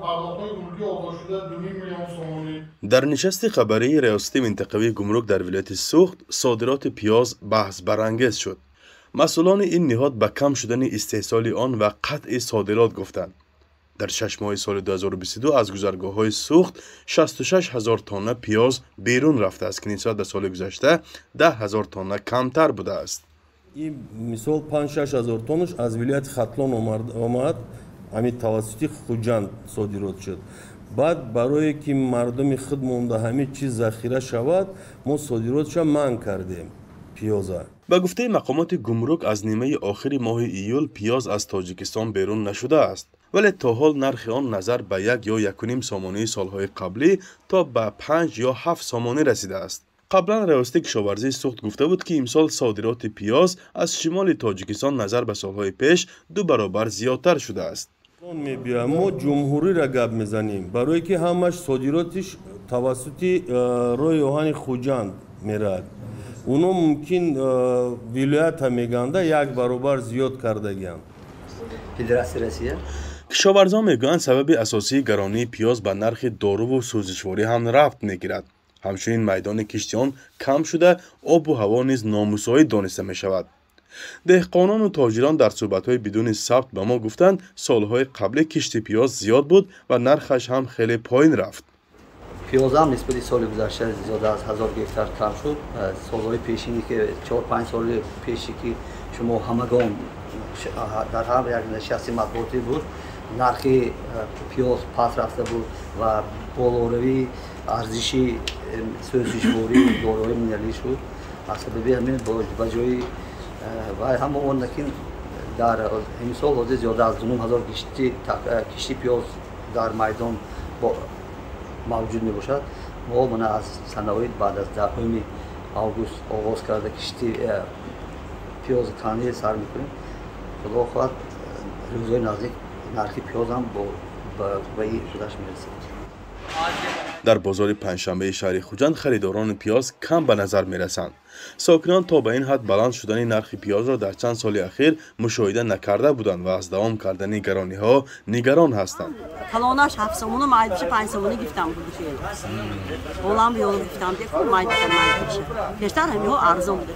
Пардохтҳои гумрукӣ озодшуда 2,5 миллион сомонӣ. Дар нишасти хабарии Риёсати минтақавии гумрук дар вилояти Суғд содироти пиёз баҳсбарангез шуд. Масъулони ин ниҳод ба кам шудани истеҳсоли он ва қатъи содирот гуфтанд. Дар 6 моҳи соли 2022 аз гузаргоҳҳои Суғд 66 ҳазор тонна пиёз берун рафтааст, ки нисбат ба соли гузашта 10 ҳазор тонна камтар будааст. Ин мисол 5-6 ҳазор тоннаш аз вилояти Хатлон омад, ҳамин тавассути Хуҷанд содирот шуд. Баъд барое ки мардуми худ монда ҳамин чиз захира шавад, мо содиротша манъ кардем пиёза. Ба гуфтаи мақомоти гумрук, аз нимаи охири моҳи июл пиёз аз Тоҷикистон берун нашудааст, вале то ҳол нархи он назар ба 1 ё 1,5 сомонии солҳои қаблӣ то ба 5 ё 7 сомонӣ расидааст. Қаблан Риёсати кишоварзии Суғд гуфта буд, ки имсол содироти пиёз аз шимоли Тоҷикистон назар ба солҳои пеш ду баробар зиёдтар шудааст. Мебиёям, мо ҷумҳуриро гап мезанем, барое ки ҳамаш содиротиш тавассути роҳи оҳани Хуҷанд меравад. Уно мумкин вилоята меганда як баробар зиёд кардагианд. Федерация Россия. Кишоварзон мегӯянд, сабаби асосии гаронии пиёз ба нархи доруву сӯзишворӣ ҳам рабт мегирад. Ҳамчунин майдони кишти он кам шуда, обу ҳаво низ номусоид дониста мешавад. Деҳқонону тоҷирон дар суҳбатҳои бидуни сабт ба мо гуфтанд, солҳои қаблӣ кишти пиёз зиёд буд ва нархаш ҳам хеле поин рафт. Пиёзам нисбати соли гузашта зиёда аз 1000 гектар кам шуд. Солҳои пешине, ки 4-5 соли пеше, ки шумо ҳамагон дар ҳар як нишасти матбуотӣ буд, нархи пиёз паст рафта буд ва болоравии арзиши сӯзишворӣ, доруҳои минералӣ шуд. Аз сабаби ҳамин ба ҷои ва ҳама он лекин дар имсол ҳозир зиёда аз 2,5 ҳазор кишти пиёз дар майдон мавҷуд мебошад. Мо мана аз санаҳои баъд аз 10-уми август оғоз карда кишти пиёзи канӣ сар мекунем. Худо хоҳад, рӯзҳои наздик нархи пиёзам ба худаш мерасад. Дар бозори панҷшанбаи шаҳри Хуҷанд харидорони пиёз кам ба назар мерасанд. Сокинон то ба ин ҳад баланд шудани нархи пиёзро дар чанд соли ахир мушоҳида накарда буданд ва аз давом кардани гарониҳо нигарон ҳастанд. Калонаш 7 сомону, майдаша 5 сомонӣ гирифтам. Болам ёл гирифтам, майдаша. Пештар ҳамиҳо арзон буда.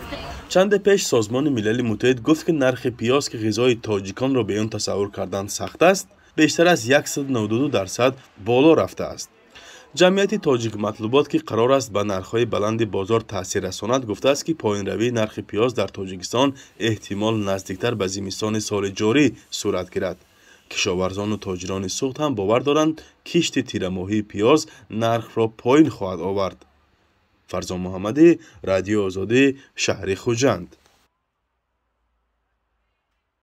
Чанде пеш Созмони Милали Муттаҳид гуфт, ки нархи пиёз, ки ғизои тоҷиконро бе он тасаввур кардан сахт аст, бештар аз 192% боло рафтааст. Ҷамъияти Тоҷикматлубот, ки қарор аст ба нархҳои баланди бозор таъсир расонад, гуфтааст, ки поинравии нархи пиёз дар Тоҷикистон эҳтимол наздиктар ба зимистони соли ҷорӣ сурат гирад. Кишоварзону тоҷирони Суғд ҳам бовар доранд, кишти тирамоҳии пиёз нархро поин хоҳад овард. Фарзон Муҳаммадӣ, Радиои Озодӣ, шаҳри Хуҷанд.